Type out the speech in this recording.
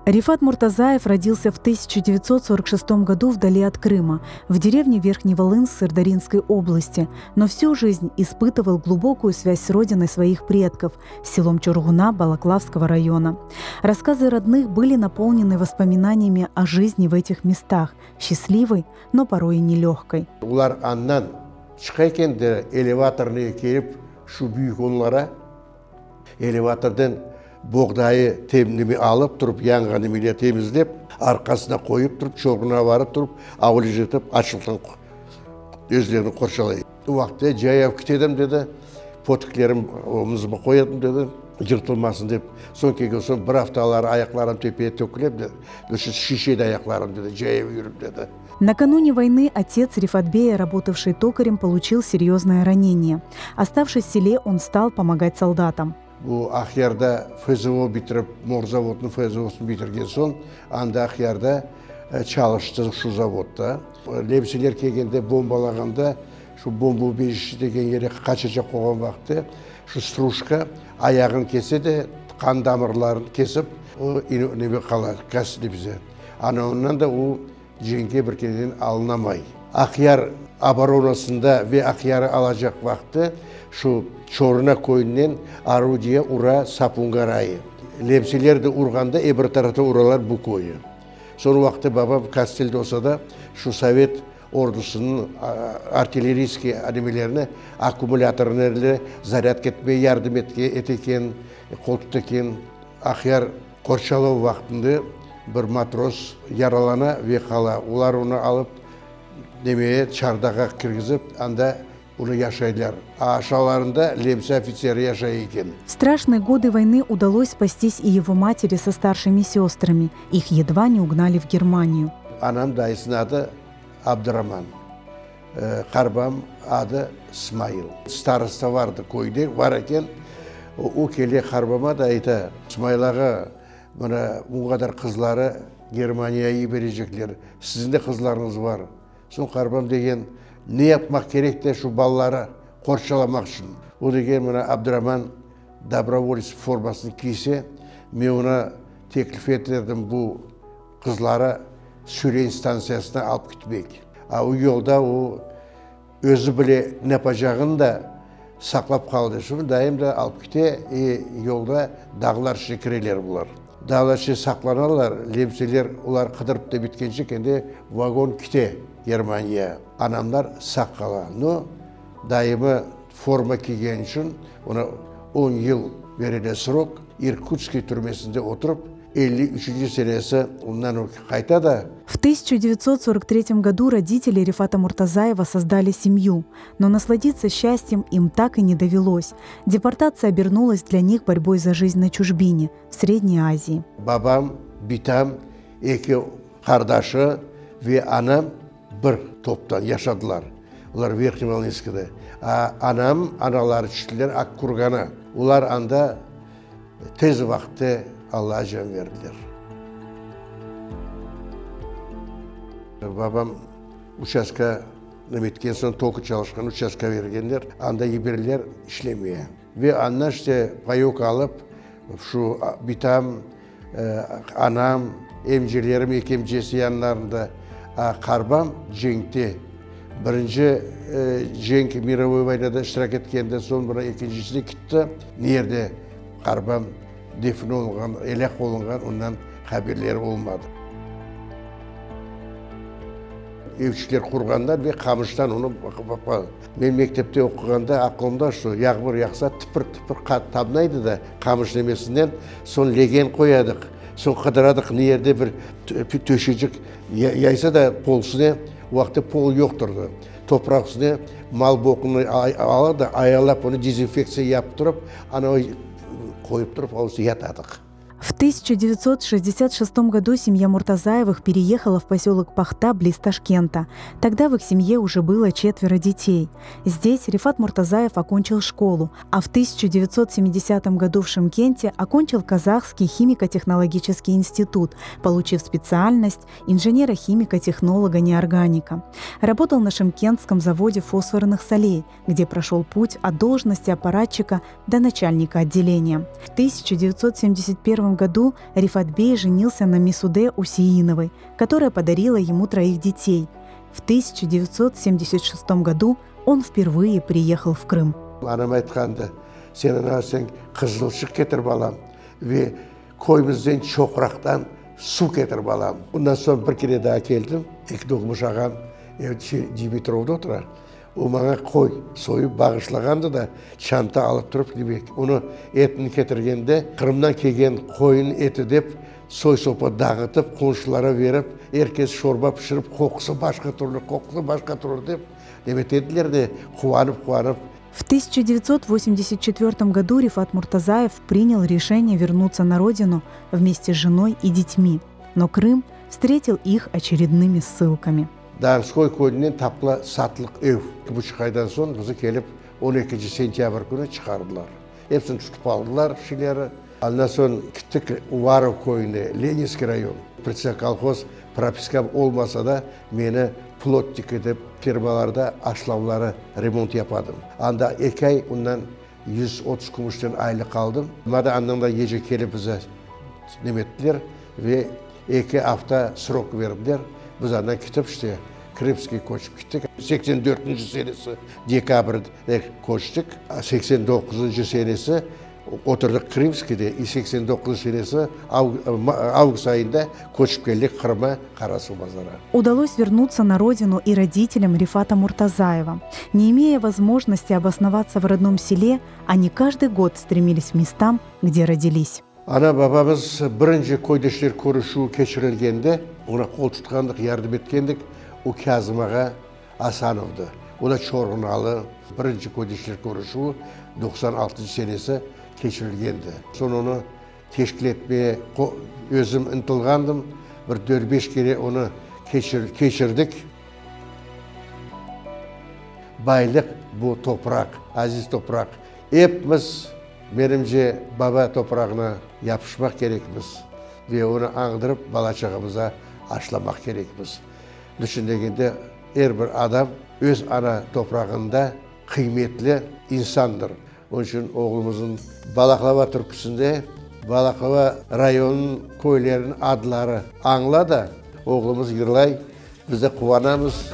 Рифат Муртазаев родился в 1946 году вдали от Крыма, в деревне Верхний Волынск Сырдаринской области, но всю жизнь испытывал глубокую связь с родиной своих предков, селом Чургуна Балаклавского района. Рассказы родных были наполнены воспоминаниями о жизни в этих местах, счастливой, но порой и нелегкой. Olar andan çıqa eken de, elevatornıy kelip şu büyük onlara elevatordan boğdayı temnimi alıp turıp, yanğan nimeler temizlep, arqasına qoyıp turıp, Çorğuna varıp turıp, avlejetip açlıqtan özlerini qorçalay. O vaqıtta cayav kitedim, dedi, potiklerim omuzıma qoyadım, dedi, yırtılmasın dep. Soñ kelgen soñ bir aftaları ayaqlarım tepeye töküle, dedi, şişedi ayaqlarım, dedi, cayav yürip, dedi. Накануне войны отец Рифатбея, работавший токарем, получил серьезное ранение. Оставшись в селе, он стал помогать солдатам. Bu Aqyarda FZO bitirip, Morzavodnıñ FZOsını bitirgen soñ, anda Aqyarda çalıştı şu zavodda. Nemseler kelgende bombalağanda, şu bomboubejişçe degen yere qaçacaq olğan vaqıtte, şu strujka ayağını kese de, qan damırlarını kesip, o neme qala, bize. Ana ondan da o Cenkke bir kereden alınamay. Aqyar oboronasında ve Aqyarı alacaq vaqıtta şu Çoruna köyünden orudiye ura Sapungarayı. Lemseler de urğanda e bir taraftan uralar bu köyü. Soñ vaqıtta babam Kastelde olsa da şu sovet ordusınıñ artilleriyskiy nemelerini akkumulâtorlarını zarâdka etmege yardım ete eken, qol tuta eken. Aqyar qorçalav vaqtında bir matros yaralana ve qala. Olar onı alıp, nemeye, çardağa kirgizip, anda onı yaşaylar. Aşalarında lemse ofitseri yaşay eken. В страшные годы войны удалось спастись и его матери со старшими сестрами. Их едва не угнали в Германию. Anam dayısınıñ adı Abduraman, qarbam adı Smail. Starosta vardı köyde, var eken. O kele qarbama da ayta, Smail ağa, mına bu qadar qızları Germaniyağa yiberecekler, siziñ de qızlarıñız var. Soñ qarbam degen, ne yapmaq kerek de şu balaları qorçalamaq içün? O degen, mına Abduraman dobrovolets formasını kiyse, men oña teklif eterdim bu qızları Süreyn stantsiyasına alıp ketmek. A o yolda o özü bile ne yapacağını da saqlap qaldı. Şunı dayım da alıp kete, e, yolda dağlar içine kireler bular. Dağlar içine saqlanalar, lemseler olar qıdırıp da bitkence kende vagon kete Germaniya. Anamlar saq qala. No, dayımı forma kiygeni içün ona on yıl berile srok, İrkutskiy türmesinde oturıp, 53 senesi ondan o qayta da. В 1943 году родители Рифата Муртазаева создали семью, но насладиться счастьем им так и не довелось. Депортация обернулась для них борьбой за жизнь на чужбине, в Средней Азии. Babam, bitam, eki qardaşı ve anam bir toptan yaşadılar. Olar Verhnevolınskıda. A anam, anaları tüştiler Akkurgana. Olar anda tez vaqıtte Allağa can berdiler. Babam uçastka neme etken soñ, tokı çalışqan uçastka bergenler, anda yiberdiler işlemeye. Ve andan işte payok alıp, şu bitam, Anam, emcelerim, eki emcesi yanlarında. A qarbam cenkte. Birinci cenk, mirovoy voynada iştirak etkenden soñ, buna ekincisine kitti. Ne yerde qarbam defin olunğan, elâk olunğan, ondan haberleri olmadı. Evçikler qurğanlar ve qamıştan onı Men mektepte oquğanda aqılımda şu, yağmur yağsa tıpır-tıpır qar tamnaydı da qamış nemesinden, soñ legen qoyadıq, soñ qıdıradıq ne yerde bir töşecik yaysa da pol üstüne, o vaqıtta pol yoqtırdı, topraq üstüne mal boqunı ala da ayalap onı dezinfektsiya yaptırıp, ana qoyıp turıp, o üstüne yatadıq. В 1966 году семья Муртазаевых переехала в поселок Пахта близ Ташкента. Тогда в их семье уже было четверо детей. Здесь Рифат Муртазаев окончил школу, а в 1970 году в Шымкенте окончил Казахский химико-технологический институт, получив специальность инженера-химико-технолога-неорганика. Работал на Шымкентском заводе фосфорных солей, где прошел путь от должности аппаратчика до начальника отделения. В 1971 1971 году Рифат Бей женился на Мисуде Усеиновой, которая подарила ему троих детей. В 1976 году он впервые приехал в Крым. Anam aytqandı, Sen ana sen qızılçıq ketir balam ve köyümizden çoqraqtan suv ketir balam. Ondan soñ bir kere daa keldim, eki doğmuş ağam Dimitrovda otura. O maña qoy soyıp bağışlağandı da, çanta alıp turıp, demek, onı etini ketirgende, Qırımdan kelgen qoyun eti dep, soy-sopa dağıtıp, qonşulara berip, er kes şorba pişirip, qoqusı başqa türlü, qoqusı başqa türlü dep, demet ediler de, quvanıp-quvanıp. В 1984 году Рифат Муртазаев принял решение вернуться на родину вместе с женой и детьми. Но Крым встретил их очередными ссылками. Donskoy köyünden tapıla satlıq ev. Eki buçuq aydan soñ bizi kelip on ekinci sentâbr künü çıqardılar. Episini tutıp aldılar şeyleri. Andan soñ kittik Uvarov köyüne, Leninskiy rayon. Predsedatelь kolhoz propiskam olmasa da, meni plotnik etip fermalarda aşlavları remont yapadım. Anda eki ay, ondan 130 kümüşten aylıq aldım. Mada andan da gece kelip bizi neme ettiler ve eki afta srok berdiler. Biz andan ketip işte Krımskiy köçip kettik. Seksen dörtünci senesi dekabrde köçtik. Seksen doquzıncı senesi oturdıq Krımskiyde i 89 senesi avgust ayında köçip keldik Qırımğa Qarasuvbazarğa. Удалось вернуться на родину и родителям Рифата Муртазаева. Не имея возможности обосноваться в родном селе, они каждый год стремились к местам, где родились. Ana babamız birinci köydeşler körüşüvi keçirilgende oña qol tutqandıq, yardım etkendik. O Kâzım ağa Asanovdı. O da Çorğunalı. Birinci köydeşler körüşüvi 96-ncı senesi keçirilgendi. Soñ onı teşkil etmeye özüm ıntılğandım. Bir dört-beş kere onı keçirdik. Baylıq bu topraq, aziz topraq. Epimiz, menimce, baba toprağına yapışmaq kerekmiz ve onı añdırıp bala-çağımıza aşlamaq kerekmiz. Niçün degende, er bir adam öz ana toprağında qıymetli insandır. Onıñ içün oğlumıznıñ Balaqlava türküsinde Balaqlava rayonınıñ köyleriniñ adları añıla da, oğlumız yırlay, biz de quvanamız.